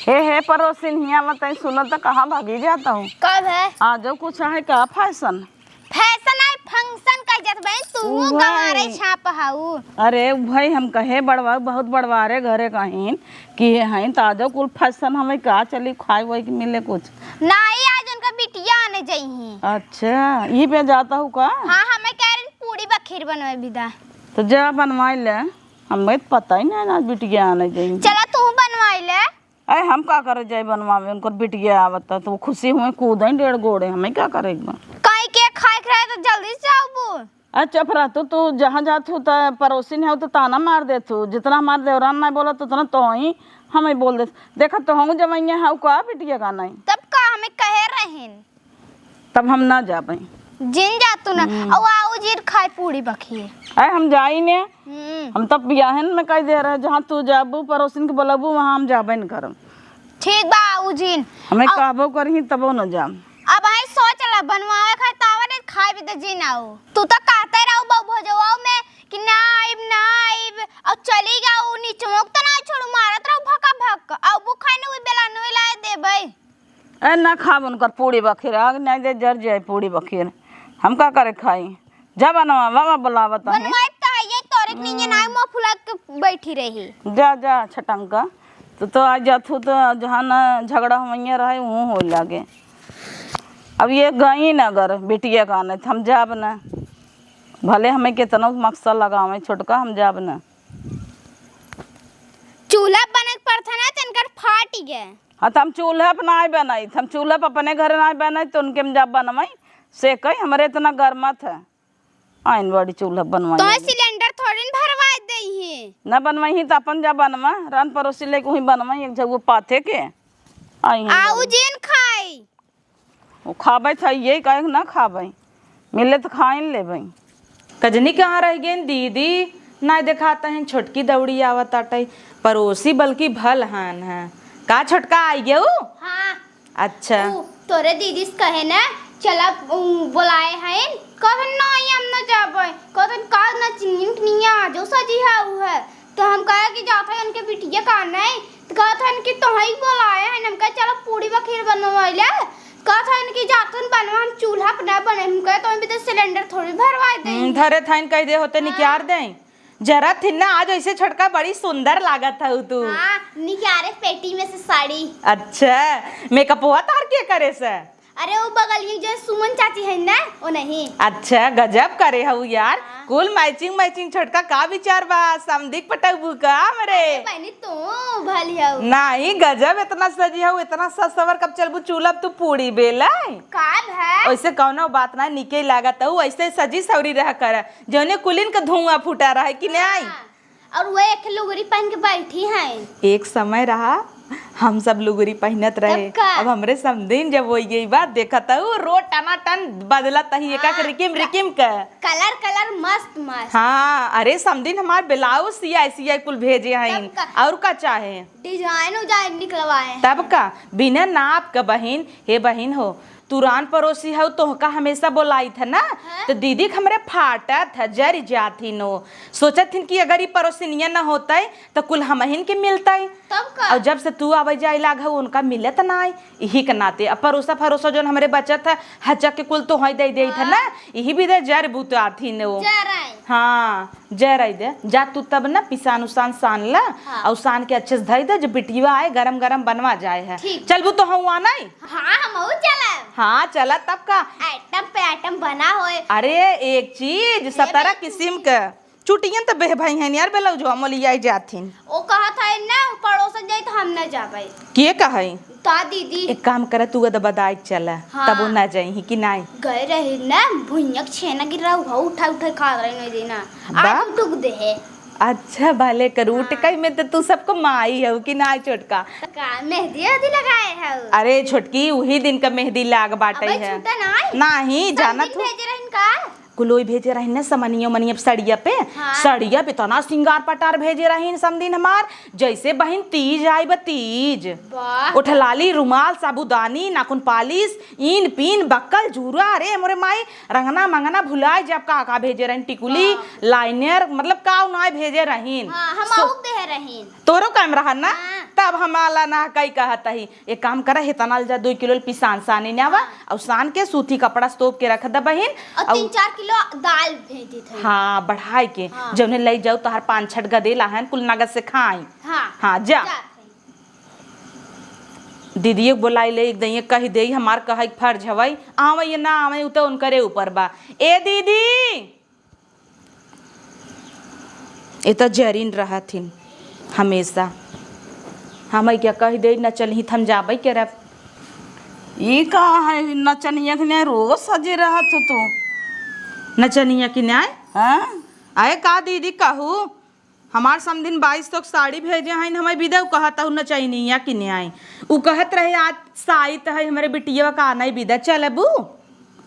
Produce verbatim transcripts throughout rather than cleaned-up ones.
हे, हे, पड़ोसिन, हियाँ बताई, सुनो तो, कहाँ भागी जात हऊ? कब है? आजो कुछ है का फैशन? फैशन है, फंक्शन कह जात बहन, तू उहे। गंवारे छाप हऊ। अरे भाई, हम कहे बड़वा, बहुत बड़वारे घरे कहीं कि ये हैं, तो आजो कुल फैशन हमें का चली, खाए वाए के मिले कुछ। नाई, आज उनका बिटिया आने जइहीं। अच्छा, ई पे जात हऊ का? हाँ, हमें कह रही पूड़ी बखीर बनवे बिदा। तो जा बनवाई ले, हमें तो पता ही नहीं आज बिटिया आने जइहीं। चला तू बनवाई ले। अरे हम का करे जाए बनवावे, उनकर बिटिया आवत है तो वो खुशी हुए कूदे डेढ़ गोड़े, हमें का करे एक बार। काहे के खाए के रहे तो जल्दी से जाबू। अच्छा, चुप रह तू, तू जहाँ जात हू त पड़ोसिन है तो ताना मार देत हू, जितना हमार देवरान नहीं बोलत उतना तो ही हमें बोल देत। देखा तो हम जवैया है का बिटिया का नहीं। तब का हमें कहे रहिन? तब हम ना जाबे। जिन जा तू ना, हम्म। औ आऊ जिन खाए पूड़ी बखिए। अरे हम जाई ने, हम्म। हम तब बियाहन में कह दे रहे, जहाँ तू जाबू पड़ोसिन के बोलबू वहाँ हम जाबे न करब। ठीक बा, आऊ जिन। हमें औ- कहबो करही तबो न जाम। अब आई सोच ला, बनवावे खाए तावा ने खाए भी तो जिन आऊ। तू तो कहते रहू बहु भोजवाओ में कि ना आइब, ना आइब, और चली गया वो नीचे मुक तो ना छोड़ू, मारत रहू भका भक, अब वो खाए ने वो बेला नुए लाए देबे। ए, ना खाब उनकर पूड़ी बखीर, आग नहीं दे, जर जाए पूड़ी बखीर। हम का करे खाई? जा बनवा, बाबा बुलावत है। बनवाई तो है, ये तोरे के नीचे नाई मुँह फुला के बैठी रही। जा, जा, छटंका। तू तो आ जात हू तो जहाँ न झगड़ा होइए रहे, वहाँ होए लागे। अब ये गई न अगर बिटिया का आने, तो हम जाब न। भले हमें कितना मकसद लगावे छोटका, हम जाब न। चूल्हा बनत पड़त है ना, तो इनकर फाट गए। हाँ, तो हम चूल्हा पर नाई बनाई, हम चूल्हा पर अपने घर नाई बनाई, तो उनके हम जब बनवाई, से कही, हमरे इतना गरमत है, आइन बड़ी चूल्हा बनवाई तो लेंगे। सिलेंडर थोड़ी न भरवा देही। ना बनवाई ही, तो अपन जब बनवा, रान पड़ोसी लेके वहीं बनवाई, एक जगह पाथे के, आई हैं आऊ बनवाई। जिन खाई। वो खाबै था, यही कहे के ना खाबै, मिले तो खाइन लेबै। कजनी कहाँ रह गई दीदी, ना देखात हैं, छोटकी दौड़ी आवत आटै, पड़ोसी बल्कि भल हान है। का छोटका आई गयो? हाँ। अच्छा। उ, तोरे दीदी से कहे ना, चला, उ, बोलाए हैं, कहन ना, हम ना जाबै, कहन का ना चिन्नी उठनिया, जो सजी है उ है, तो हम कहे कि जात है उनके बिटिया का नहीं, तो कहत हन कि तोहई बोलाए हैं, हम कहे चलो पूड़ी बखीर बनवाई ले, कहत हन कि जात हन बनवा, हम चूल्हा पर ना बने, हम कहे तो भी तो सिलेंडर थोड़ी भरवाई दे। हम्म, धरे थाइन कह दे होते हाँ। निकार दे। जरा थिन ना, आज ऐसे छोटका बड़ी सुंदर लागत हऊ तू। हाँ, निकारे पेटी में से साड़ी। अच्छा, मेकअपवा तार के करे से? अरे वो बगलिया जो सुमन चाची है ना, वो नहीं। अच्छा, गजब करे हऊ यार। हाँ। कुल मैचिंग मैचिंग। छोटका का विचार बा, समधिक पटकबू का हमरे? अरे बहनी तू भली हऊ। नहीं, गजब इतना सजी हऊ, इतना सज सवर कब चलबू चूल्हा तू पूड़ी बेले? का है? वैसे कौनो बात ना, निके लागत हऊ, ऐसे सजी सवरी रह कर। जौने कुलिन के धुआं फूटा रहे कि नहीं? हाँ। और वो एक लुगरी पहन के बैठी हैं। एक समय रहा, हम सब लुगरी पहनत रहे। तब का? अब हमरे समधिन जब हो गई बात, देखत हऊ, रोज टनाटन बदलत ही, एका के हाँ, रिकिम, क-, रिकिम के। कलर, कलर मस्त, मस्त। हाँ, अरे समधिन हमार ब्लाउज सियाई, सियाई कुल भेजे हैं। तब का? और का चाहे? डिजाइन उजाइन निकलवाए हैं। तब का? बिना नाप के बहिन, हे बहिन हो, तू रान पड़ोसी हऊ, तोहका हमेशा बोलाइत है ना, हाँ? तो दीदी के हमरे फाटत है, जरि जात ही नो। सोचत हिन कि अगर ई पड़ोसिनिया न होतै, तो कुल हमहिन के मिलतै। तब का? और जब से तू आवे जाए लाग हऊ, उनका मिलत नाई। इही के नाते अब पड़ोसा फरोसा जौन हमरे बचत है, हचक के कुल तोहई दे देइत है ना, हाँ। इही भी दे जर बुतात ही नो। जर आए। हाँ। जरई दे, जा तू तब ना पिसान उसान सान ला, हाँ। और सान के अच्छे से धई दे, जब बिटिया आए गरम गरम बनवा जाए है। ठीक। चलबू तो हुआ नहीं? हाँ, हमहू चलब। हाँ, चला तब का। आइटम पे आइटम बना होए। अरे, एक चीज, अरे सतारा भाई, किस्म के। चुटियन तो बेह भाई हैं यार, ब्लाउजवा मोलियाई जाथिन। ओ कहत है ना, पड़ोसन जाई तो हम ना जाबे। के कहई? का दीदी? एक काम करे, तू गद बदाई चला, हाँ। तब वो ना जाई कि नाई? गए रही ना, भुइया के छेना गिर रहा, उठा उठा खा रही नहीं देना। बा? आज उठुक दे है। अच्छा, भले कर, हाँ। उठकई में तो तू सबको माई हऊ कि नाई छोटका? का मेहंदी अदी लगाए हऊ? अरे छोटकी, उही दिन का मेहंदी लाग बाटे अबे है। छूटा नाई? नाही, सब जानत दिन हूँ। भेजे रहन का? कुलोई भेजे रही ना समनियो मनी अब सड़िया पे। हाँ। सड़िया पे इतना सिंगार पटार भेजे रही समदिन हमार, जैसे बहिन तीज आई बा तीज। वाह। उठलाली, रुमाल, साबुदानी, नाखून पालिश, ईन पीन, बक्कल, जूरा, अरे मोरे माई, रंगना मंगना भुलाए जब का का भेजे रही, टिकुली, वाह। लाइनर, मतलब का ना भेजे रही। हाँ, हम सो- आउक दे रही। तोरो काम रहा ना? हाँ। तब हम आला ना कई कहत ही, एक काम करा, हेतना ले जा, दुइ किलो ले पिसान सानी न्यावा, हाँ। अउर सान के सूती कपड़ा से तोप के रख द बहिन, अउर अउर तीन चार किलो दाल भेज देत हई। हाँ, बढ़ाई के, हाँ। जउने लई जाउ, तोहार पाँच छठ गदेला हन, कुल नगद से खाई। हाँ, हाँ, जा। जात हई। दीदिये के बोलाई ले, एक दइये कहि देई, हमार कहइ के फर्ज हवइ, आवइ या ना आवइ, उ त उनकरे ऊपर बा। ए दीदी, ए त जरिन रहथिन हमेसा। हमइ क्या कहि देई, नचनिया त हम जाबइ करब। ई का है, नचनिया के न्याय रोज सजे रहत हो तू। नचनिया के न्याय? हाँ? अरे का दीदी कहू, हमार समधिन बाईस सौ के साड़ी भेजे हइन, हमइ बिदा, उ कहत हउ नचनिया के न्याय। उ कहत रहे आज साइत है हमरे बिटिया का आना ही बिदा, चलबू?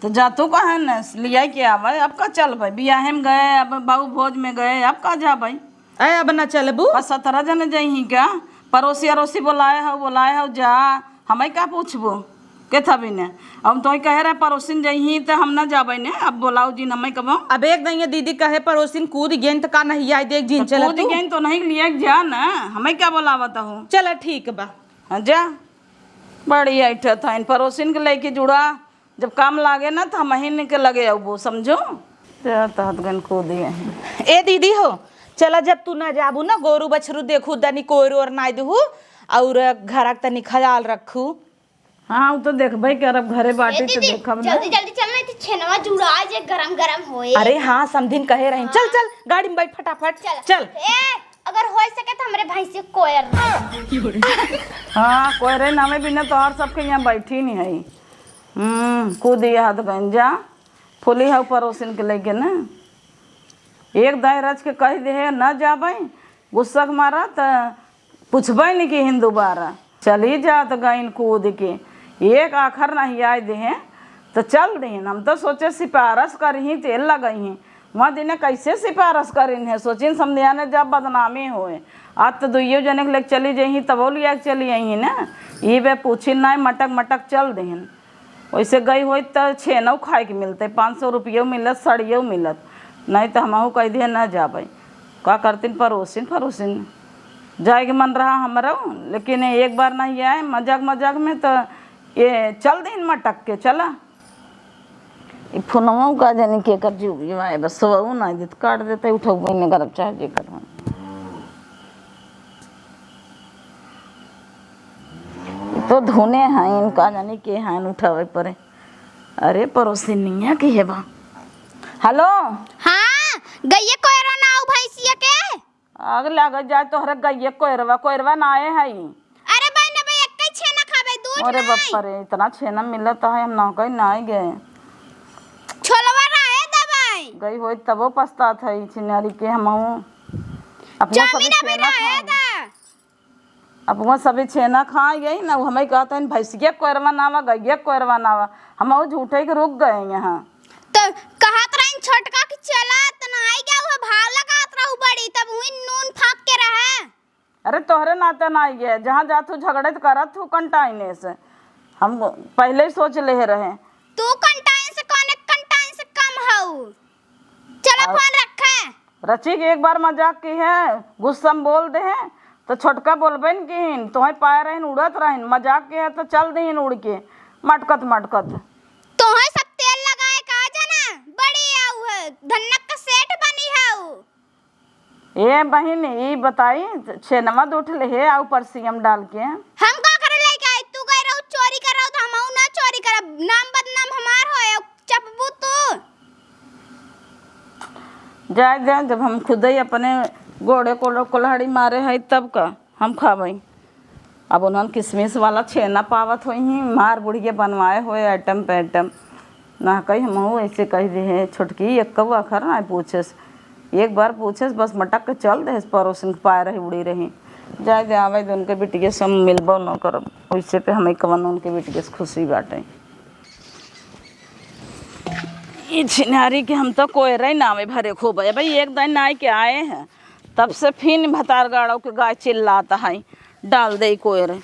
तो जा तू कहे न, लिया के आवे, अब का चलबे? बियाहे में गए, अब बाऊ भोज में गए, अब का जाबे? अरे अब ना चलबू? बस सतरह जने जइहीं का? पड़ोसी अड़ोसी बोलाए हउ, बोलाए हउ, जा, हमइ का पूछबू? के थबी ने? अब तोही कहे रहे पड़ोसिन जइहीं त हम ना जाबे ने, अब बोलाउ जिन हमइ कबो। अब एक दइये दीदी कहे पड़ोसिन कूद गेन त का नहीं आई देख जिन तो चल कूद तू। गेन तो नहीं लिए जा ना, हमइ का बोलावत हउ? चला ठीक बा। हाँ, जा। बड़ी ऐठत हइन, पड़ोसिन के लेके जुड़ा, जब काम लागे ना, त हमहिन के लगे अउबो, समझो? ते तहत गन को दिए हैं। ए दीदी हो, चला, जब तू ना जाबू ना, गोरू बछरू देखू, दनी कोइर ओर नाई देहू, अउर घर के तनी ख्याल रखू। हाँ, उ तो देखबे करब, घरे ए बाटी तो दीदी, देखब ना। जल्दी जल्दी चल, नहीं तो छेनवा जुड़ा जे गरम गरम होए। अरे हाँ, समधिन कहे रही, चल चल, गाड़ी में बैठ फटाफट, चल। चल। ए, अगर होइ सके त हमरे भैंसी कोयर ना। हाँ, कोयरे नामे बिना तोहर सबके यहाँ बैठी नहीं है। हम्म, कूद ये हाथ गंजा, फूली हउ पड़ोसिन के लेके ना। एक दाई रच के कहि देहे, "न जाबइ," गुस्सा के मारा त पुछबइ नहीं कि हिन दोबारा। चली जात गइन कूद के, एक आखर नहीं आए देहे, त चल देहिन। हम तो सोचे सिफारस करिहीं, तेल लगइहीं। वहाँ दिने कैसे सिफारस करिन है, सोचिन समधिया ने जब बदनामी होए। आज तो दुइयो जने के लेके चली जइहीं, तबो लिया के चली अइहीं ना। ई बे पूछिन नाई, मटक मटक चल देहिन। वैसे गई होइत त छेनउ खाए के मिलते, पाँच सौ रुपयो मिलत, सड़ियो मिलत, नहीं त हमहू कह दिए न जाबे। का करतिन परोसिन, परोसिन। जाए के मन रहा हमरो, लेकिन एक बार नहीं आए, मजाक मजाक में त ये चल दिन मटक के चला। ई फोनवा का जानी केकर जुगिया आए, बस सोवहू ना देत, काट देते, उठउबे न करब, चाहे जे करब। ई तो धुने हैं, इनका जानी के हैं उठावे परे। अरे, परोसिनिया के है बा। हेलो। हाँ, गइया कोयरवा ना आऊ भैंसिया के? आग लागत जाए तोहरे गइया कोयरवा, कोयरवा ना आए है। अरे बहिन, अबे एक्कै छेना खाबे, दूध अरे नाई। बाप रे, इतना छेना मिलत है, हम ना कहीं ना गए। छोलवा रहे दबाई। गई होई तबो पछतात है, छिनारी के हमहू। अपना चाउमीन सभी अबे छेना रहे खाए। दा। अपना सभी छेना खाए गई ना, वो हमें कहता है, "भैंसिया कोयरवा ना आवा, गइया कोयरवा ना आवा।" हमहू झूठे के रुक गए यहाँ। तो कहत रही छोटका कि चला, त ना आई गया, वो भाव लगात रहू बड़ी, तब हुई नून फाँक के रहे। अरे तोहरे नाते ना आइए, जहाँ जात हूँ झगड़े तो करत हूँ कंटाइने से। हम पहले ही सोच ले रहे। तू कंटाइन से कौन, कंटाइन से कम हऊ? चला और फोन रखे। रची के एक बार मजाक की है, गुस्सा में बोल दे हैं, तो छोटका बोलबे न किन, तोहे पाए रहन उड़त रहन, मजाक की है तो चल दीन उड़ के, मटकत मटकत। तोहे सब तेल लगाए का जाना, बड़ी आऊ है, धन्नक का सेठ बनी है ऊ। ए बहिन, ई बताई, छेनवा दो ठे लेहे आऊ परसियम डाल के। हम का करे लेके आई? तू गई रहू चोरी कर रहू, तो हमहू ना चोरी करब। नाम बदनाम हमार होए, चपबू तू। जाए दे, जब हम खुदे ही अपने गोड़े को कुल्हाड़ी मारे है, तब का हम खाबई। अब उन्हन किसमिस वाला छेना पावत होइहीं, मार बुढ़िया बनवाए होए आइटम पैटम। ना कही हमहू ऐसे कह दे हैं, छोटकी एक्कऊ आखर ना पूछेस, एक बार पूछेस बस मटक के चल देस, परोसिन के पाए रही उड़ी रही। जाए दे, आवे दे, उनके बिटिया से हम मिलबो न करब, वैसे पे हमें कवन उनके बिटिया से खुशी बाटे। ई छिनारी के हम तो कोयरे नावे भरे खोबे। भाई एक दिन नाई के आए हैं, तब से फिन भतार गाड़ो के गाय चिल्लाता है, डाल दे कोयरे।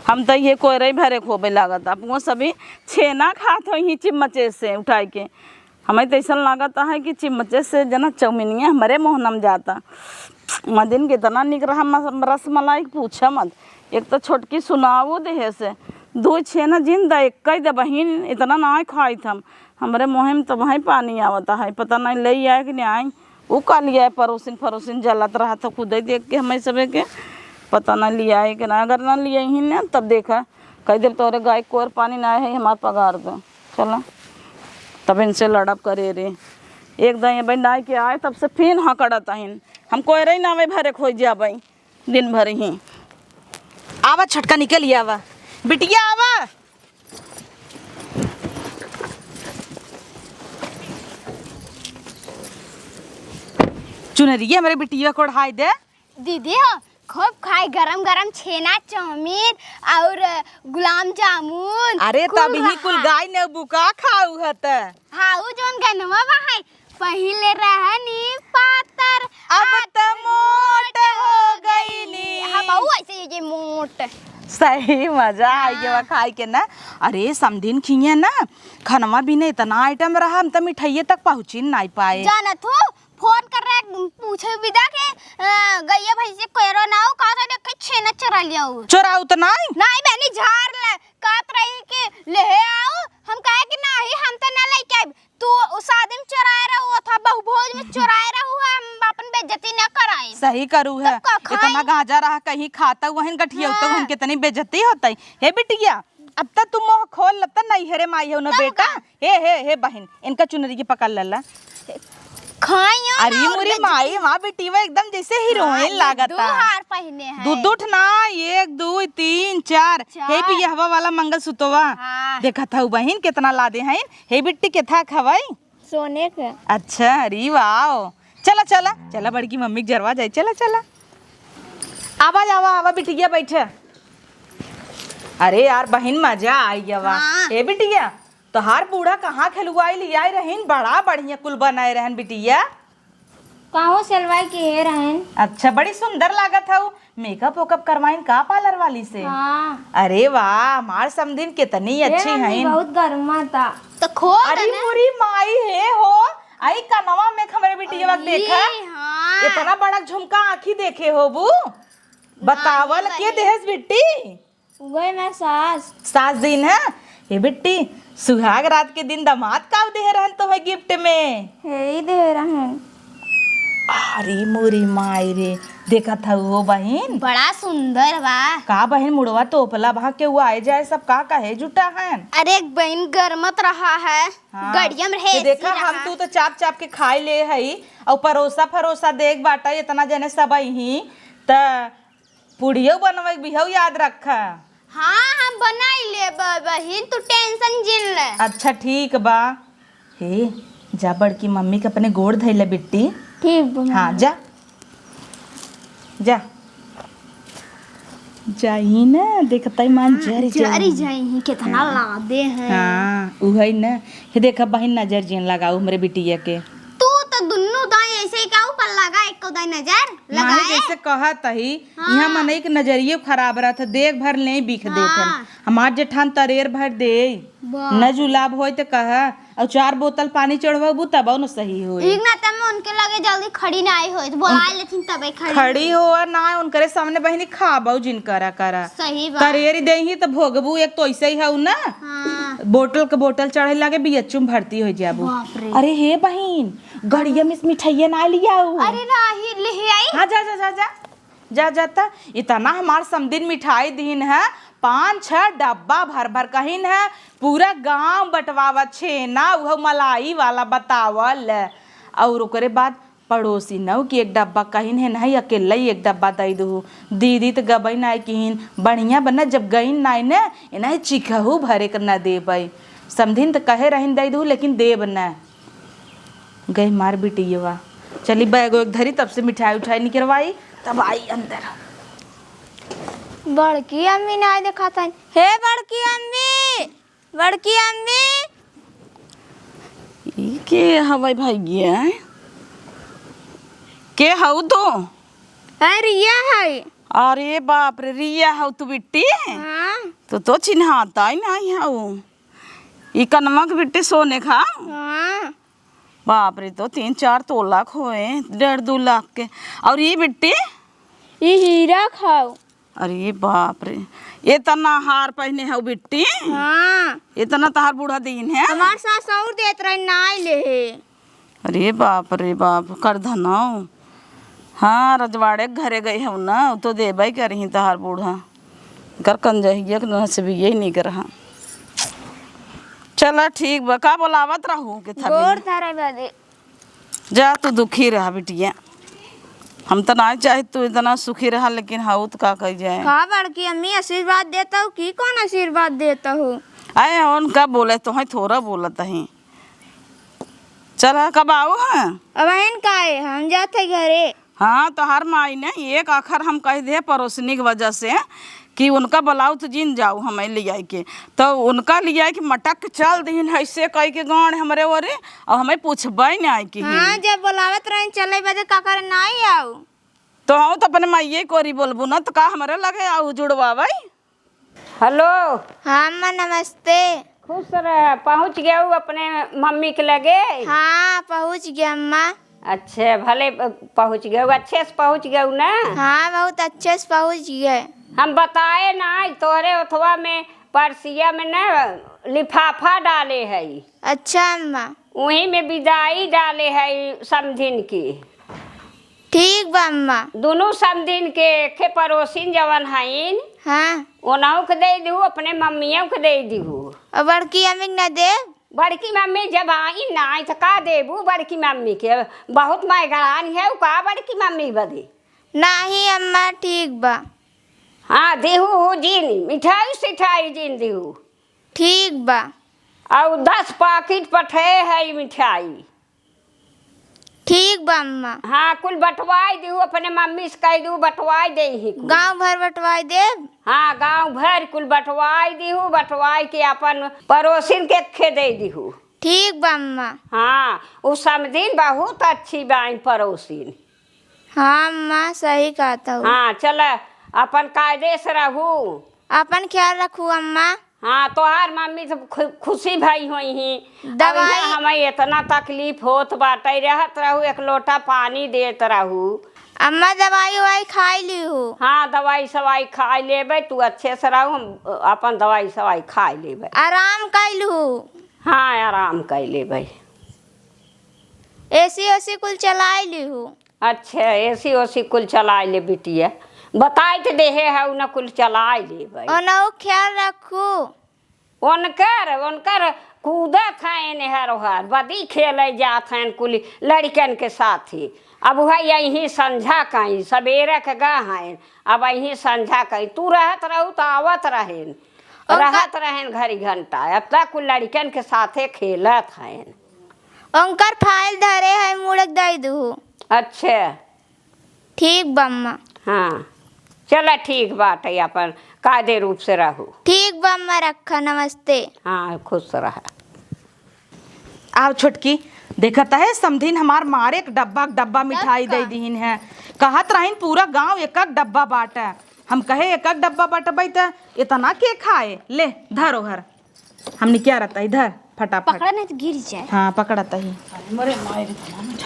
हम तो ये कोयरे भरे खोबे लागत। अब वो सभी छेना खात होइहीं चिम्मचे से उठाई के। हमें तो ऐसा लागत है कि चिम्मचे से जना चौमिनिया हमरे मुँह नम जाता। मदिन के इतना निक रहा मस-, रसमलाई के पूछा मत। एक तो छोटकी सुनावो देहे से, दो छेना जिन द, एक ही दे बहिन, इतना ना खाइत हम। हमरे मुँहे में तो वहीं पानी आवता है, पता नहीं ले आए कि नहीं आए। उ का लिया है, परोसिन परोसिन जलत रहा था खुदे देख के हमें सबे के, पता ना लिया है कि ना। अगर ना लिया ही ना, तब देखा, कह देब तोहरे गाय कोर पानी ना है, हमार पगार दे। चला, तब इनसे लड़ब करे रे। एक दाई अबे नाई के आए, तब से फिन हकड़त आहिन। हम कोयरे ही ना आवे, भरे खोई जाबे दिन भर ही। आवा छोटका, निकल ही आवा। बिटिया आवा। चुनरिया हमरे बिटिया को ओढ़ाई दे। दीदी हो, खूब खाई गरम गरम छेना, चाउमीन और गुलाब जामुन। अरे, खूब तब ही कुल रहा। गाय ने बुका खाऊ हत। हाँ, उ जौन गनवा बा है, पहिले रहनी पातर, अब अब त त मोट हो गईनी। हाँ, बहू ऐसे ही जे मोट। सही मजा आई गवा हाँ। खाई के ना। अरे, समधिन खिए ना, खनवा भी नहीं इतना आइटम रहा, हम त मिठाइये तक पहुँची नहीं पाए। जानत हो, फोन कर रहे, पूछे विदा के, अ, गैया भैंस से कोयरो ना हो, कहा था देख के छेना चुरा लिया हो। चुराऊ तो नहीं? नहीं बहनी, झार ले, कहत रही कि ले आओ, हम कहे कि नहीं, हम तो ना लेके आइब। तू उ शादी में चुराए रहो था, बहु भोज में चुराए रहो है, हम अपन बेइज्जती ना कराए। सही करू है। तब का खाई? इतना गांजा रहा कहीं खाता वहन गठिया तो हाँ। उनके तनी बेइज्जती होता है। हे बिटिया, अब त तू मुँह खोल, अब त नहीं हेरे माई हो ना तब बेटा। का? हे, हे, हे बहिन, इनका चुनरी के पकड़ लेला। खाइयो अरे ना और मुरी बेइज्जती। माई, माँ बेटी वो एकदम जैसे हीरोइन हाँ, ये लागत दो है। हार पहने हैं। दू दू ठना, एक, दू, तीन, चार। चार। हे पियहवा वाला मंगलसूतवा। हाँ। देखत हऊ बहिन, कितना लादे हैं। हे बिट्टी, केथा खवाई? सोने के। अच्छा, अरे वाह। चला, चला, चला बड़की मम्मी के जरवा जाए। चला, चला। आवा, आवा, आवा बिटिया, बैठे। अरे यार बहिन, मजा आई गवा। हाँ। ए बिटिया, तोहार बूढ़ा कहाँ खेलुआई लियाई रहीन? बड़ा बढ़िया कुल बनाए रहन बिटिया। काहो सिलवाई के हे रहन। अच्छा, बड़ी सुंदर लागत हऊ। मेकअप वेकअप करवाइन का पार्लर वाली से? हाँ। अरे वाह, हमार समधिन कितनी ए अच्छी मम्मी, हईन। बहुत गर्मा था। तो खोल अरे दे ना। मुरी माई हे हो, आई कनवा में हमरे बिटिया ई, देखा। हाँ। इतना बड़ा झुमका आँखी देखे होबू। बतावल माई के बहिन। देहस बिट्टी? उगई मैं सास। सास दिन है? ए बिट्टी, सुहाग रात के दिन दामाद का देहे रहन तोहे गिफ्ट में? हे ही देहे रहन। अरे मोरी माई रे, देखत हऊ हो बहिन? बड़ा सुंदर बा। का बहिन, मुड़वा तोपला बा के उ आए जाए सब का कहे जुटा हन? अरे बहिन, गरमत रहा है, हाँ। गड़ियम रहे, तो देखा, एसी हम रहा। तू तो चाप चाप के खाए ले हई, और परोसा फरोसा देख बाटा, इतना जने सब अइहीं, त पूड़ियो बनवे के बिहौ याद रखा। हाँ, हम बनाई लेब बहिन, तू tension जिन ले। अच्छा, ठीक बा। हे, जा बड़की मम्मी के अपने गोड़ धइले बिट्टी। ठीक बा हाँ, मम्मी। जा। जा। जाई ना, देखतई मान हाँ, जरी जरी जाई। जाई, कितना हाँ। लादे हैं। हाँ, उहई ना। हे देखा बहिन, नजर जिन लगाऊ हमरे बिटिया के। तू तो दुन्नू दाई ऐसे ही का ऊपर लगा, एको दाई नजर माई लगाए। जैसे कहत ही, हाँ। इहाँ मनई के नजरियो खराब रहत ह, देख भर ले बिख देत हन। हाँ। हमार जेठान तरेर भर दे, वाह। न जुलाब होय त कहा, और चार बोतल पानी चढ़वाबू तब न सही होई। एक ना तब उनके लगे जल्दी खड़ी ना आई होई, तो बोला उन-, लेथिन तबे खड़ी खड़ी होई। हो ना, उनकरे सामने बहिनी खाबऊ जिन करा करा। सही बात। तरेरी देही तो भोगबू, एक तो ऐसे ही हऊ ना। हाँ। बोतल के बोतल चढ़े लागे, बीएचयू में भर्ती हो जाबू। बाप रे। अरे हे बहिन, गड़िया में से मिठाइया ना लियाऊ। अरे राही, ले आई। हाँ, जा, जा, जा, जा। जा, जा, त इतना हमार समदिन मिठाई दीन है, पाँच छह डब्बा भर भर कहिन है, पूरा गांव बंटवावत छेना, उहो मलाई वाला बतावल। और ओकरे बाद पड़ोसी नौ की एक डब्बा कहिन है, नहीं अकेला ही एक डब्बा दई दू। दीदी त गबई नाई किहिन, बढ़िया बना, जब गईन नाई न, इन्हें चिखहू भरे के न देबई। समधिन त कहे रहिन दई दू, लेकिन देब न। गई मार बिटियवा। चली बैग वैग धरी, तब से मिठाई उठाई निकरवाई, तब आई अंदर। बड़की अम्मी नाई देखात हन। हे बड़की अम्मी, बड़की अम्मी। ई के हवै भैया? के हऊ तू? अरे रिया है। अरे बाप रे, रिया हऊ तू बिट्टी? हाँ। तो तो चिन्हाता ही नहीं हऊ। ई कनवा के बिट्टी सोने खा? हाँ। बाप रे, तो तीन चार तोला क होए, डेढ़ दू लाख के। और ई बिट्टी? ई हीरा खाओ। अरे बाप रे, इतना हार पहने हौ बिट्टी? हाँ। इतना तहार बूढ़ा दीन है? हमार सास और देत रहे, नाई ले है। अरे बाप रे बाप, कर धनौ। हाँ, रजवाड़े के घरे गई हौ ना, उ तो देबै करही तहार बूढ़ा। कर कंजहिया के नसीबिये निक रहा। चला ठीक बा, का बोलावत रहू के थबी? गोड़ धरे बदे। जा, तू दुखी रहा बिटिया, हम त नाहीं चाही तू इतना सुखी रहा, लेकिन हऊ त का कही जाए। का बड़की अम्मी आशीर्वाद देत हऊ कि कौन आशीर्वाद देत हऊ? अरे उनका बोले तो है, थोड़ा बोलत ही। चला, कब आऊ है? अब आइन का है, हम जात है घरे। हाँ, तोहार माई ने एक आखर हम कह दे पड़ोसनी के वजह से कि उनका बुलाऊ तो जिन जाऊ हमें लियाई के, तो उनका लियाई के मटक के चल दीन है, ऐसे कह के गाँड़ हमरे ओरे, और हमें पूछबे नहीं आई के हाँ, ही। जब बुलावत रही चले बदे का करे नहीं आऊ? तो हम तो अपने माइये कोरी बोलबू ना, तो का हमरे लगे आऊ जुड़वावे? हेलो। हाँ अम्मा, नमस्ते। खुश रह, पहुँच गयू अपने मम्मी के लगे? हाँ, पहुँच गया अम्मा। अच्छे, भले प-, पहुँच गयू, अच्छे से पहुँच गयू ना? हाँ, बहुत अच्छे से पहुँच गए। हम बताए ना, तोहरे ओथवा में, परसिया में ना लिफाफा डाले है। अच्छा अम्मा। वही में विदाई डाले है समधिन की। ठीक बा अम्मा। दुनू समधिन के, एके पड़ोसिन जवन हईन, हाँ। ओनहु के दे दिहू, अपने मम्मियों के दे दिहू। और बड़की अम्मी के ना देब? बड़की मम्मी जब आई ना आई तो का देबू बड़की मम्मी के? बहुत मैगरान है, उ का बड़की मम्मी बदे? नहीं अम्मा, ठीक बा। हाँ, दिहू जिन, मिठाई सिठाई जिन दिहू। ठीक बा। और दस पाकिट पठे है मिठाई। ठीक बा अम्मा। हाँ, कुल बंटवाई दिहू, अपने मम्मी से कह दिहू, बंटवाई देही कुल। गाँव भर बंटवाई देब? हाँ, गाँव भर कुल बंटवाई दिहू, बंटवाई के अपन पड़ोसिन के खे दे दिहू। ठीक बा अम्मा। हाँ, उ समधिन बहुत अच्छी बाइन पड़ोसिन। हाँ अम्मा, सही कहत हऊ। हाँ, चल, अपन कायदे से रहू। अपन ख्याल रखू अम्मा। हाँ, तोहार मम्मी तो खु-, खुशी भई होइहीं। अब दवाई इहाँ हमें इतना तकलीफ होत बाटे, रहत रहू, एक लोटा पानी देत रहू। अम्मा, दवाई उवाई खाई लिहू। हाँ, दवाई सवाई खाई लेबे, तू अच्छे से रहू, हम अपन दवाई सवाई खाई लेबे। आराम कई लिहू। हाँ, आराम कई लेबे। एसी ओसी कुल चलाई लिहू। अच्छा, एसी ओसी कुल चलाए ले बिटिया, बताइत देहे है, उन्हें कुल चलाए लेबै। ओनहु ख्याल रखू। उनकर, उनकर कूदत हैं एनहर ओहर, बदी खेले जात हैं कुल लड़िकन के साथी। अब वह यहीं संझा कहीं, सबेरे के गा हैं, अब यहीं संझा कहीं। तू रहत रहू त आवत रहेन, उनका रहत रहेन घड़ी घंटा, अब तक कुल लड़िकन के साथे खेलत हैं। उनकर फाइल धरे है, मुड़क दई दू। अच्छा। ठीक बा अम्मा। हाँ, चला ठीक बाटे, अपन कायदे रूप से रहू। ठीक बा अम्मा, रखा, नमस्ते। हाँ, खुश रहा। आव छोटकी, देखत है समधिन हमार मारे एक डब्बा, डब्बा मिठाई दे दीहिन है। कहत रहिन पूरा गांव एक एक डब्बा बाटे। हम कहे एक एक डब्बा बटबै त इतना के खाए? ले, धर ओहर। हमनी क्या रहता, इधर फटाफट। पकड़ा नहीं तो गिर जाए। हाँ, पकड़त ही।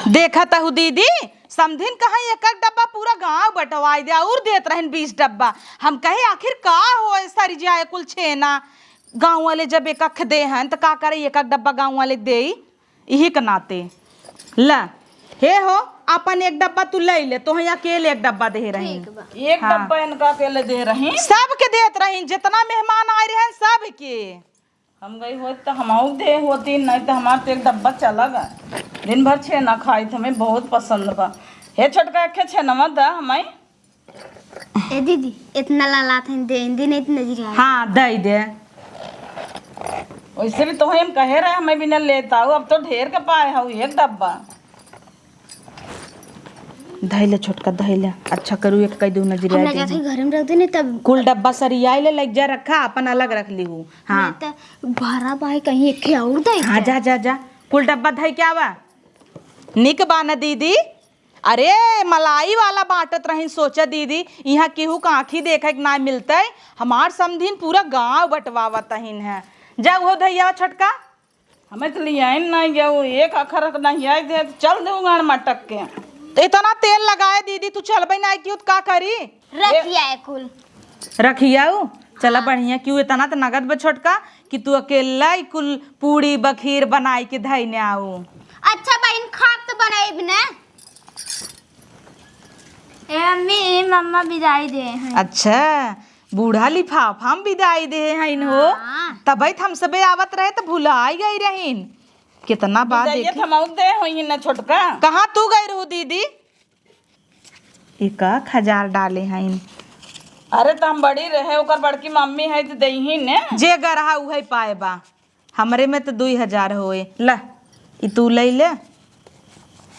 देखत हू दीदी, समधिन कहाँ एक एक डब्बा पूरा गांव बंटवाई दे, और देत रहन बीस डब्बा। हम कहे आखिर का होए सरि जाए कुल छेना, गांव वाले जब एक अख दे हैं त का करे, एक एक डब्बा गांव वाले देई, इही के नाते। ला, हे हो, अपन एक डब्बा तू ले ले, तोहे अकेले एक डब्बा दे रही। ठीक बा। एक हाँ। डब्बा इनका अकेले दे रही। सबके देत रही, जितना मेहमान आए रहन सबके। हम गई होत त हमहू दे होती, नहीं त हमार त एक डब्बा चला गा। दिन भर छेना खाई त हमें बहुत पसंद बा। हे छोटका, एक छेनवा दा हमें। ए दीदी, इतना लालात हैं, दे दिन इतना नजर आए। हाँ, दे दे। वैसे भी तोहे हम कहे रहे, हमें बिना लेता हूँ, अब तो ढेर के पाए हूँ एक डब्बा। धइले छोटका, धइले। अच्छा करू, एक कई दू नजर हम आए ले जाते देही। हैं, घर में रख देने तब। कुल डब्बा सरियाए ले, लग जा रखा, अपन अलग रख ली हूँ। हाँ। नहीं तो भरा बाई कहीं एक और दे हाँ, दे। जा, जा, जा। कुल डब्बा धई के आवा। निक बा न दीदी? अरे, मलाई वाला बांटत रहिन, सोचा दीदी, इहाँ केहू का आँखी देखे के ना मिलतै। हमार समधिन पूरा गाँव बंटवावत अहिन है। जा, उहो धइया छोटका। हमें तो लियाइन नाहीं गयो, एक अखर नहीं आए दे, तो चल दे उगाड़ मटक के। इतना तेल लगाए दीदी, तू चलबे नाहीं कियो तो का करी? रखिया है कुल। रखियाऊ? चला हाँ। बढ़िया, क्यों इतना तो नगद बा छोटका कि तू अकेला ही कुल पूड़ी बखीर बनाई के धइने आऊ। अच्छा बहिन, खाब तो बनाइब ने। ए मम्मी, ए मम्मा बिदाई दे हैं। अच्छा, बूढ़ा लिफाफा में बिदाई दे हैं इन्हो। हाँ। तबे तो हम सबे आवत रहे तो भुलाई गई रहीन। कितना बात बिदाइये देखी। थमाऊ दे होई ना छोटका। कहाँ तू गई रहू दीदी? एक आख हजार डाले हईन। अरे, त हम बड़ी रहे, ओकर बड़की मम्मी है, त देही ने। जे गरहा उहे पाए बा। हमरे में त दुई हजार होए। ला, ई तू लई ले।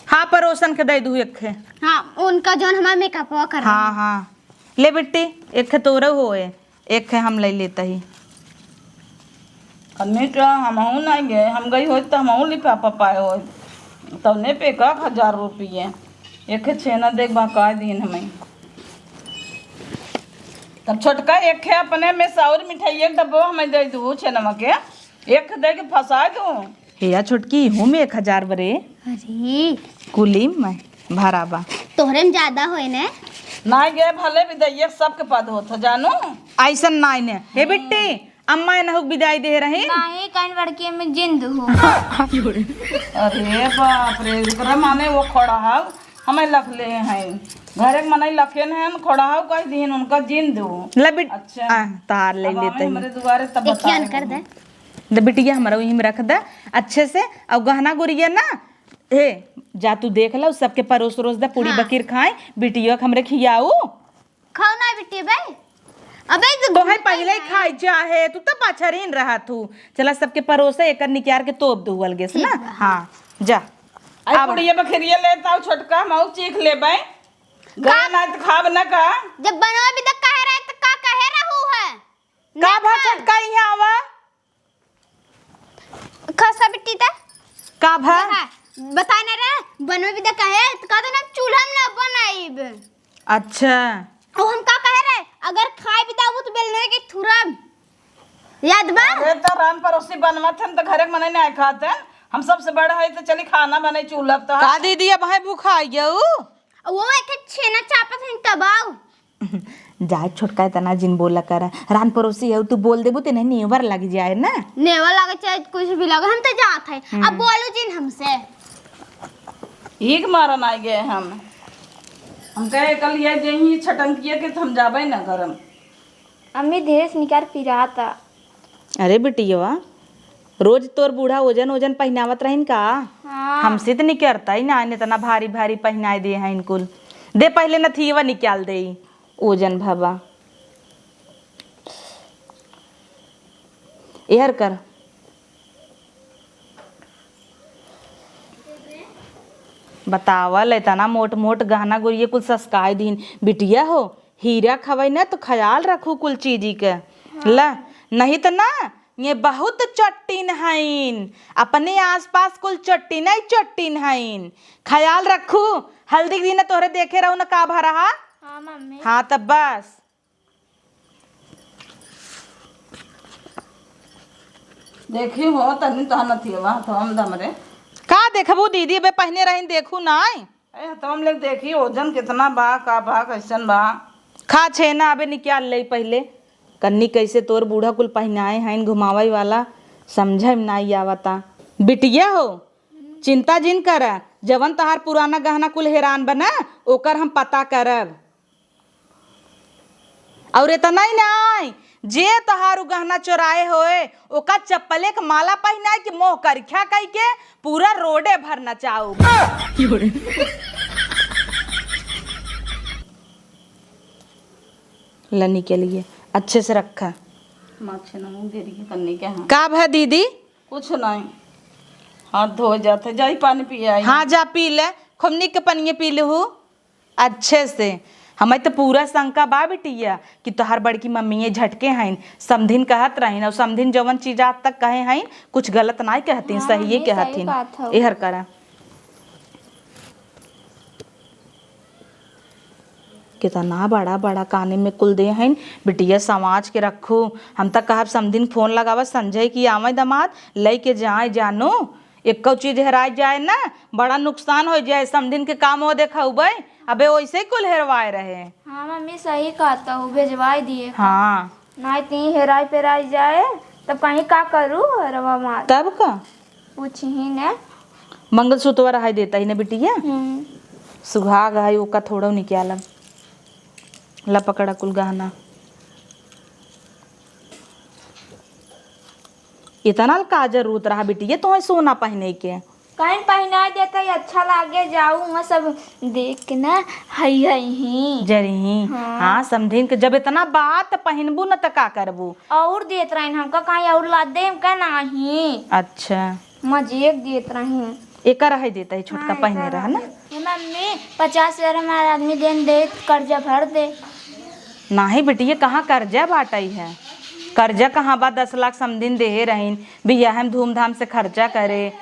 हाँ, परोसन के दे दू एक खे। हाँ, उनका जौन हमार मेकअपवा कर हाँ, हाँ। ले बिट्टी, एक खे तोरे होए। एक है हम ले लेता ही। अम्मी तो हमहू नहीं गए, हम गई होत तो हमहू लिफाफा पाए होत। तौने पे एक आख हजार रुपये, एक है छेना देख बहकाए दीन हमें। तब छोटका एक है अपने में से और मिठाई एक डब्बो हमें दे दू छेनवा के, एक दे के फंसा दू। हे या छोटकी, इहू में एक हजार बरे। अरे। कुली में भरा बा। तोहरे में ज्यादा होए ने? नाई गे, भले बिदाइये सबके पद होत ह, जानू। ऐसन नाई ने। हे बिट्टी, अम्मा एनहु के बिदाई दे रही। नाई, काइन बड़की में जिंद हो। अरे बाप रे, एकरा माने वो खड़ा हव, हमें लख ले हैं। घरे के मनई लखे न हैं, खड़ा हव कह दीन उनका जिंद हो। ले बिट-, अच्छा। आ, तार ले अब लेते आवे ही। हमरे दुआरे तब एक बताए कर दे। दे बिटिया, हमरा वही में रख दे अच्छे से। और गहना गुरिया ना, हे, जा तू देख ला, सबके परोस रोस दे, पूड़ी हाँ। बकीर खाए, बिटिया के हमरे खियाऊ। खाओ ना बिटिया बे। अबे तो तोहे घूमते पहिले ही हैं। खाई चाहे, तू तो पाछरिन रहा तू। चला सबके परोसे, एकर निकाल के तोप दू अलगे से ठीक ना। बा। हाँ, जा। आई अब बुढ़िया बखरिया लेता हूँ छोटका, हम और चीख लेबे। गए का? ना तो खाब ना का? जब बनवा भी तो कहे रहे तो का कहे रहू है? का ना भा खा। छोटका यहाँ आवा? खसा बिट्टी त? का भा? हाँ, बताए ना रे, बनवे भी त कहे, त कहते ना चूल्हा में ना बनाइब। अच्छा। ओ हम का कहे रे, अगर खाए भी दाबू तो बेलने के थुरब। याद बा? अरे त रान परोसी बनवा थन त घरे के मने नहीं खाते। हम सबसे बड़ा है तो चली खाना बने चूल्हा तो। का दीदी अब है भूखा गऊ? वो एक छेना चापत हैं तबाऊ। जाए छोटका, इतना जिन बोला कर। रान परोसी है, तू बोल देबू, तेने नेवर लग जाए ना। नेवर लगे चाहे कुछ भी लगे, हम तो जात है। हम्म। अब बोलो जिन हमसे। एक मारन आ गए हम। हम कहे, "कल ये जही छटंकिया के, तो हम जाबे ना करम।" अम्मी, धीरे से निकार पिराता। अरे बिटियवा, रोज तोर बूढ़ा ओजन ओजन पहिनावत रहिन का? हाँ। हमसे त निकरता ही ना, इतना भारी भारी पहिनाए दे हैं इनकुल। दे पहिले नथियवा निकाल दे, ओजन भवा। एहर कर। बतावल, इतना मोट मोट गहना गुरिया कुल ससकाए दीन। बिटिया हो, हीरा खवई ना तो ख्याल रखू कुल चीजी के। हाँ। ला, नहीं तो ना, ये बहुत चट्टिन हईन, अपने आसपास कुल चट्टिन ही चट्टिन हईन। ख्याल रखू, हल्दी के दिन तोहरे देखे रहू ना का भा रहा। हाँ, मम्मी। हाँ, तब बस। देखी हो, तनी तो नथियवा, तो हम दम रे। का देखबू दीदी, अबे पहिने रहिन, देखू नाई। ए, तो हम लोग देखी ओजन कितना बा, का बा, कैसन बा। खा छेना, अबे निकाल ले पहिले। कन्नी कैसे तोर बूढ़ा कुल पहिनाए हईन घुमावई वाला, समझे में नाई आवता। बिटिया हो, चिंता जिन कर, जवन तहार पुराना गहना कुल हेरान बा ना, ओकर हम पता करब। और इतना ही नाई, जे तोहार उ गहना चोराए होए, ओका चप्पले के माला पहिनाए के मोह करिखा कई के पूरा रोडे भर नचाऊ। लनी के लिए अच्छे से रखा। माँ छे नमून दे रही है कन्नी के, हाँ। का भा दीदी? कुछ नहीं, हाथ धोए जाते, जाई पानी पिए आई। हाँ, जा पी ले, खूब निक के पनिये पी लेहू। अच्छे से। हमें तो पूरा शंका बा बिटिया कि तोहार बड़की मम्मी ये झटके हईन, समधिन कहत रहीन, और समधिन जवन चीज आज तक कहे हईन, कुछ गलत नाई कहतीन, हाँ, सहिए मम्मी, सही कहतीन। कहत हऊ। एहर करा। इतना बड़ा बड़ा काने में कुल दे हइन, बिटिया समाज के रखू। हम त कहब समधिन फोन लगावा संजय की आवे दमाद, लइके जाए जानू। एक्को चीज हेराइ जाए ना, बड़ा नुकसान होइ जाए। समधिन के काम वो देखउबे, अबे वैसे ही कुल हेरवाए रहे। हाँ मम्मी, सही कहत हू, भेजवाइ दिए। हाँ। नाहीं ती हेराइ पेराइ जाए, तब कहीं का करू हरवा मार। तब का? पूछी ही ने। मंगलसूत्र रहाई देता ही ने बिटिया। हम्म। सुहाग है, ओका थोड़ा निकालब। ला पकड़ा कुल गहना। इतना का जरूरत रहा बिटिया तोहे सोना पहने के? कहीं पहनाइ देता ही अच्छा लागे, जाऊ वहाँ सब देख के ना, हई हई ही। जरी ही। हाँ। हाँ, समधिन के जब इतना बात पहिनबू न त का करबू? और देत रहिन हमका, कहीं और ला दे हमका नाही। अच्छा। मजे एक देत रहिन। एका रहे देता ही, छोटका हाँ, पहने एका रहा ना। रहे। ए मम्मी, पचास हजार हमार आदमी देन दे, कर्जा भर दे। नाही बिटिया, कहाँ कर्जा बाटइ है? कर्जा कहाँ बा? दस लाख समधिन देहे रहिन, बियाह में धूमधाम से खर्चा करे।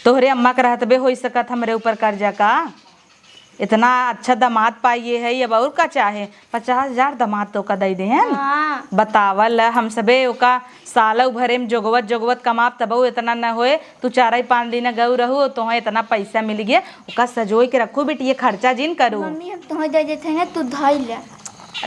तोहरे अम्मा के रहतबे होइ सकत हमरे ऊपर कर्जा का? इतना अच्छा दामाद पाइए है, अब और का चाहे? पचास हजार दामाद तोका दइ देहेन। हाँ। बतावल, हम सबे ओका सालउ भरे में जोगवत जोगवत कमाब, तबउ इतना न होए। तू चारइ पाँच दिन गउ रहू, तोहे इतना पैसा मिल गया, ओका सजोइ के रखू बिटिया, खर्चा जिन करू। मम्मी, हम तोहे दे देते हैं ना, तू धइ ले।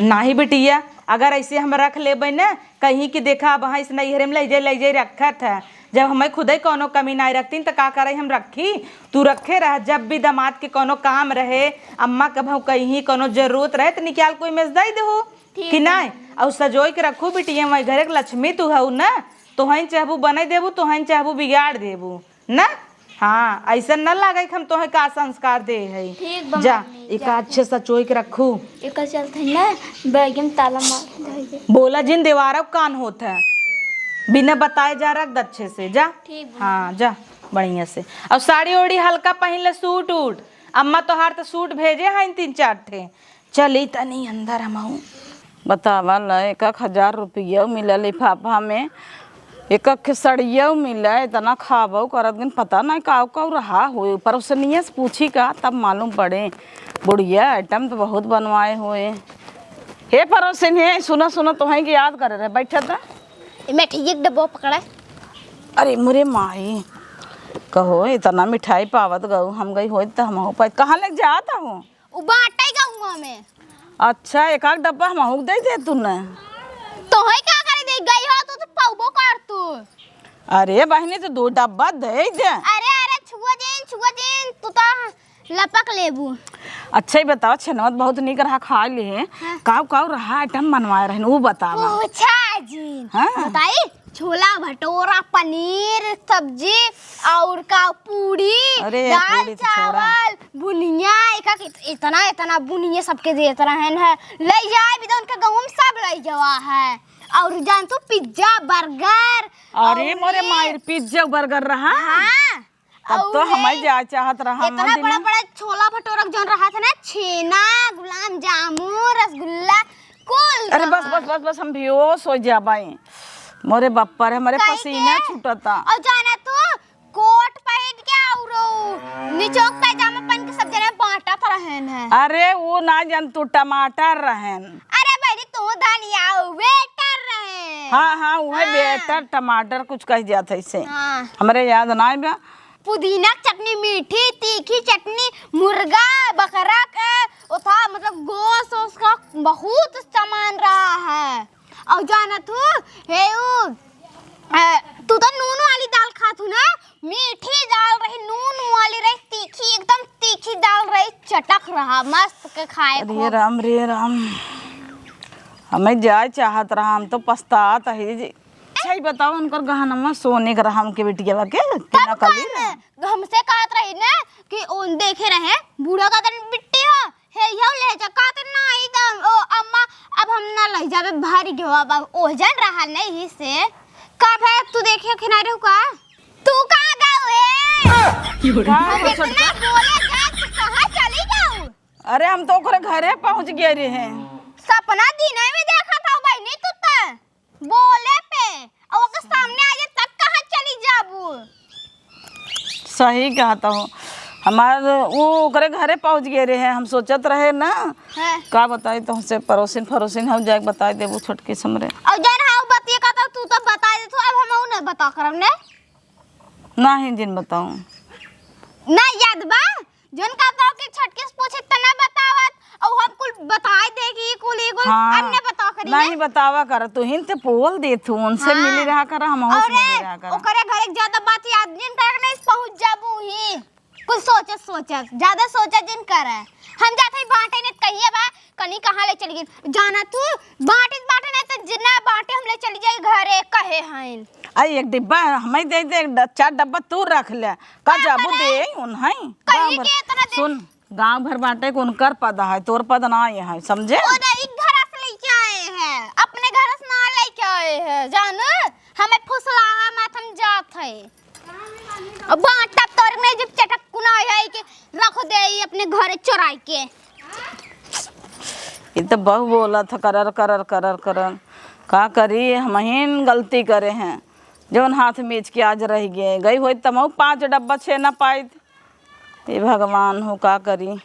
नाही बिटिया, अगर ऐसे हम रख लेबे न, कहीं कि देखा, अब हाँ, इस नैहरे में लइ जाए, लइ जाए रखत है। जब हमें खुदे कौनो कमी नाहीं रखतीन, त का करइ हम रखी? तू रखे रह, जब भी दामाद के कौनो काम रहे, अम्मा कभउ कहीं कौनो जरूरत रहे, त निकाल कोई में से दइ देहू, ठीक कि है। नाहीं? और सजोइ के रखू बिटिया, वही घरे के लक्ष्मी तू हऊ न, तोहइन चाहबू बनइ देबू, तोहइन चाहबू बिगाड़ देबू। ना? हाँ, अइसन न लागे कि हम तोहे का संस्कार दे हई। ठीक बा जा, मम्मी, एका जाते। अच्छे से सचोई के रखू। एकर चलते ना बैग में ताला मार के धर दे। बोला जिन, देवारा कान होत है। बिना बताए जा रख द अच्छे से, जा। ठीक बा। हाँ, जा, बढ़िया से। और साड़ी ओड़ी हल्का पहिन ले, सूट उट। अम्मा तोहार त सूट भेजे हइन तीन चार ठे। चली तनी अंदर हमहू। बतावा ल, एक एक हजार रुपया मिला लिफाफा में, एक एक सड़िया मिला, इतना खाबो करत गन, पता नहीं काऊ काऊ रहा होए। परोसनिया से पूछी का, तब मालूम पड़े। बुढ़िया आइटम तो बहुत बनवाए होए। हे परोसिन, हे सुनो सुनो, तोहई के याद करे रहे, बैठा था। मैं ठीक एक डब्बो पकड़ा। अरे मोरे माई, कहो इतना मिठाई पावत गऊ, हम गई होई त हम हो पाई। कहाँ लेके जात हो? उ बाँटे गउआ में। अच्छा, एक आध डब्बा हमहू के दे दे तू न। तोहई का करे दे गई हो, तू तो पउबो कर तू। अरे बहिनी, तू दो डब्बा दे दे। अरे, अरे, छुआ जेन, छुआ जेन, तू तो लपक लेबू। अच्छा, ई बताओ, छेनवा त बहुत नीक रहा, खा लिए। हाँ। काऊ काऊ रहा आइटम बनवाए रहन, उ बतावा। पूछा जिन। हाँ। बताई? छोला भटोरा, पनीर सब्जी, और का, पूड़ी, अरे, दाल पूड़ी तो छोड़ा। चावल, बुनिया, एका के इतना, इतना बुनिया सबके देत रहन है। लइ जाए भी तो उनके गाँव में सब लइ जावा है। और जान तू, पिज्जा, बर्गर, अरे और मोरे ये माई, पिज्जा, बर्गर रहा? हाँ। तब तो और हमें ये जाए चाहत रहा, इतना मम्मी बड़ा ना। बड़ा छोला भटोरा जौन रहा था ना, छेना, गुलाब जामुन, रसगुल्ला, कुल अरे बस, रहा। बस, बस, बस, हम बेहोश हो जाबाई। मोरे बप्पा रे, हमरे काहे पसीना के? छूटता। और जाना तू, कोट पहन के और उ निचोक पैजामा पहन के सब जने बाँटत रहन है। अरे, वो ना जान तू, टमाटर रहन। अरे बहनी, तू धनिया, वेटर रहे। हाँ, हाँ, उहे हाँ। वेटर, टमाटर कुछ कह जात है इसे। हाँ। हमरे याद ना बा। पुदीना के चटनी, मीठी, तीखी चटनी, मुर्गा, बकरा के, ओथा, मतलब, गोश्त, ओस का बहुत सामान रहा है। और जानत हूँ, हे उ, अ, तू तो नून वाली दाल खात हूँ ना, मीठी दाल रही, नून वाली रही, तीखी, एकदम तीखी दाल रही, चटक रहा, मस्त के खाए अरे खूब। राम रे राम, हमें जाए चाहत रहा, हम तो पछतात ही जी। अच्छा, ई बताओ, उनकर गहनवा सोने के रहा उनके बिटिया के, कि तब नकली का रहा? न, हमसे कहत रही ना कि उन देखे रहे, बूढ़ा का तन बिट्टी हो, हे यौ ले जा, कहत रही, "नहीं तो, ओ, अम्मा, अब हम ना ले जाबे, भारी घेवा बा।" ओह जन रहा नहीं से, का भे, तू देखे कि ना रहू का? तू कहाँ गऊ है? का हम हो इतना छोटका? बोले जाए, तू कहाँ चली गऊ? अरे, हम तो ओकरे घरे पहुँच गए रहे। सपना दिने में देखा था बहनी तू त। बोले पे, और ओकर सामने आ जाए तब कहाँ चली जाबू? सही कहत हो। हमार वो ओकरे घरे पहुँच गए रहे, हम सोचत रहे ना। हाँ। का बताई तोहसे, पड़ोसिन फरोसिन हम जाके बताई देबू छोटकी से हमरे। और जन हाँ बतिया का तो तू तो बताई दे तू, अब हम नहीं बता करब ने। नहीं जिन बताऊँ। ना याद बा, जौन का तो कि छोटकी से पूछे त ना बतावत, और हम कुल बताई देगी कुल ई कुल हाँ। अन्य बता करी नहीं ने। बतावा कर, तू हिन ते बोल दे तू, उनसे हाँ। मिली रहा कर, हम और से मिली रहा कर। ओकरे घर एक ज्यादा बात याद जिन कर नहीं पहुँच जाबू ही। कुछ सोचत सोचत, ज्यादा सोचत जिन कर। हम जात हई बांटे ने कहिए बा, कनी कहाँ ले चली गई। जाना तू बांटे बांटे नहीं तो जितना बांटे हम ले चली जाई घरे कहे हैं। अरे एक डिब्बा हमें दे दे, एक ड-, चार डब्बा तू रख ले। का का जाबू करे? दे उन्हें। कहीं गाँव भर, के इतना दे- सुन, गाँव भर बांटे के उनकर पद है, तोर पद ना ये है, समझे? ओ नहीं, घर से लेके आए हैं, अपने घर से ना लेके आए हैं, जान हमें फुसलावा मत, हम जात है। अब बांटब तोर नहीं जब चटक कुना है कि रख दे ई अपने घरे चोराई के। ये तो बहु बोला था करर करर करर करर। का करी, हमहिन गलती करे हैं, जौन हाथ मीच के आज रह गए। गई होई तमहू पाँच डब्बा छे ना पाइत। हे भगवान हो, का करी।